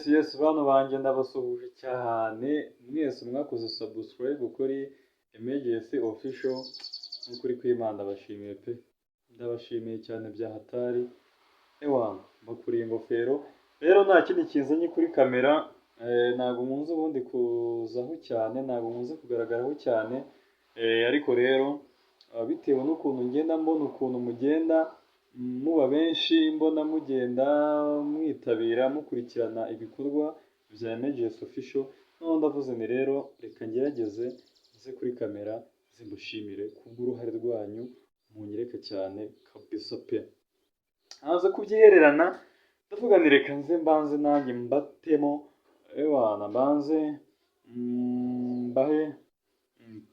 Yes, bantu banjye, ndabasuhuje cyane mwese mwakoze subscribe kuri Emergency Official. N'ukuri kw'Imana ndabashimiye pe, ndabashimiye cyane bya hatari. Ewana, mbakuriye ingofero. Rero nta kindi kinzanye kuri kamera, ntabwo nkunze ubundi kuzaho cyane, ntabwo nkunze kugaragaraho cyane, ariko rero bitewe n'ukuntu ngenda mbona ukuntu mugenda muba benshi, mbona mugenda mwitabira, mukurikirana ibikorwa bya Emergency Official, noneho ndavuze nti: "Rero reka ngerageze nze kuri kamera nze mbushimire kubw'uruhare rwanyu munyereka cyane kabisa pe." Ntaza kubyihererana, ndavuga nti: "Reka nze mbanze nanjye mbatemo, ewana, mbanze mbahe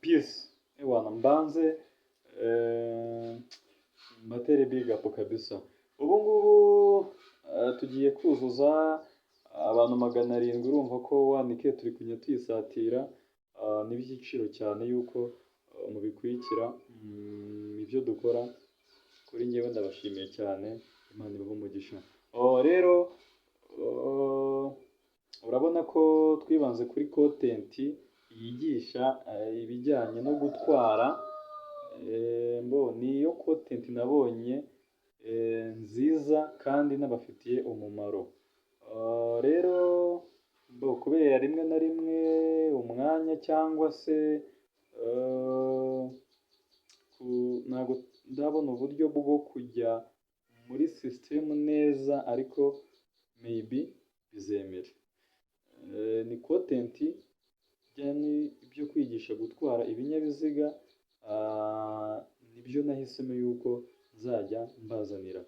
peace, ewana, mbanze mbatere big up kabisa." Ubu ngubu tugiye kuzuza abantu 700. Urumva ko 1K turi kujya tuyisatira. Ni iby'igiciro cyane yuko mubikurikira ibyo dukora. Kuri njyewe ndabashimiye cyane, Imana ibahe umugisha. Oh, rero oh, urabona ko twibanze kuri content yigisha ibijyanye no gutwara. Mbo niyo content nabonye nziza kandi n'abafitiye umumaro. Rero mbo kubera rimwe na rimwe umwanya cyangwa se ntabwo ndabona uburyo bwo kujya muri system neza, ariko maybe bizemera. Ni content ijyanye n'ibyo kwigisha gutwara ibinyabiziga, nibyo nahisemo yuko nzajya mbazanira.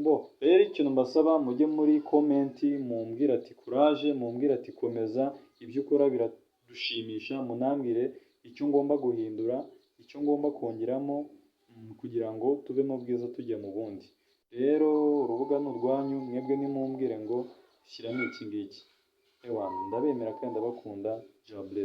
Mbo rero ikintu mbasaba, mujye muri comment mumbwire ati: "Courage", mumbwire ati: "Komeza, ibyo ukora biradushimisha." Munambwire icyo ngomba guhindura, icyo ngomba kongeramo kugira ngo tuve mu bwiza tujya mu bundi. Rero urubuga ni urwanyu, mwebwe nimumbwire ngo: "Shyiramo iki ngiki." Ewana, ndabemera kandi ndabakunda. Jah bless.